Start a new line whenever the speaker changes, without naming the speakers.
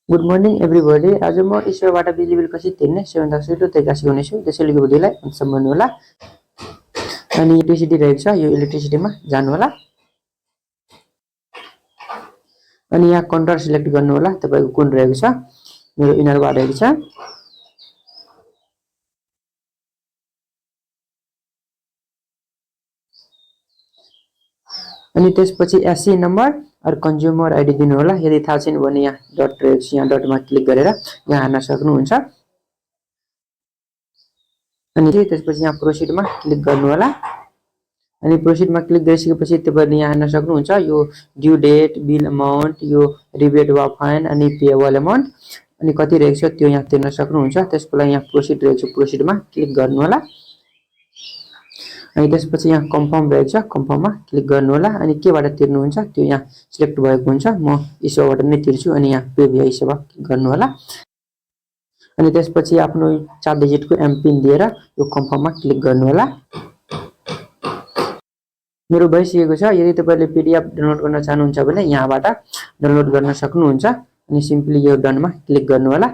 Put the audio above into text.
Good morning everybody. आज म ईश्वरबाट बिजुली बिल कसरी तिर्ने सबैभन्दा सजिलो तरिका सिकाउनेछु। त्यसैले यो भिडियोलाई अन्तसम्म हेर्नु होला। अनि इलेक्ट्रिसिटी रहेको छ, यो इलेक्ट्रिसिटीमा जानु होला। अनि यहाँ कन्ट्रोल सिलेक्ट गर्नु होला, तपाईको कुन रहेको छ। मेरो इनर बार रहेको छ। अनि त्यसपछि एससी नम्बर और कन्ज्युमर आइडी दिनु होला। यदि थाहा छैन भने यहाँ डट रहेको छ, यहाँ डटमा क्लिक गरेर यहाँ हाल्न सक्नुहुन्छ। अनि त्यसपछि यहाँ प्रोसिडमा क्लिक गर्नु होला। अनि प्रोसिडमा क्लिक गरिसकेपछि तपाईले यहाँ हेर्न सक्नुहुन्छ यो ड्यू डेट, बिल अमाउन्ट, यो रिबेट वा फाइन अनि पेएबल अमाउन्ट अनि कति रहेको छ त्यो यहाँ तिर्न सक्नुहुन्छ। त्यसको लागि यहाँ प्रोसिड रहेको छ, प्रोसिडमा क्लिक गर्नु होला। अनि त्यसपछि यहाँ कन्फर्म रहेको छ, कन्फर्ममा क्लिक गर्नु होला। अनि केबाट तिर्नुहुन्छ त्यो यहाँ सिलेक्ट भएको हुन्छ। म ईश्वरबाट नै तिर्छु अनि यहाँ पे भ्या ईश्वरमा क्लिक गर्नु होला। अनि त्यसपछि आफ्नो 4 डिजिटको एमपिन दिएर यो कन्फर्ममा क्लिक गर्नु होला। मेरो भइसकेको छ। यदि तपाईले पीडीएफ डाउनलोड गर्न चाहनुहुन्छ भने यहाँबाट डाउनलोड गर्न सक्नुहुन्छ। अनि सिम्पली यो डनमा क्लिक गर्नु होला।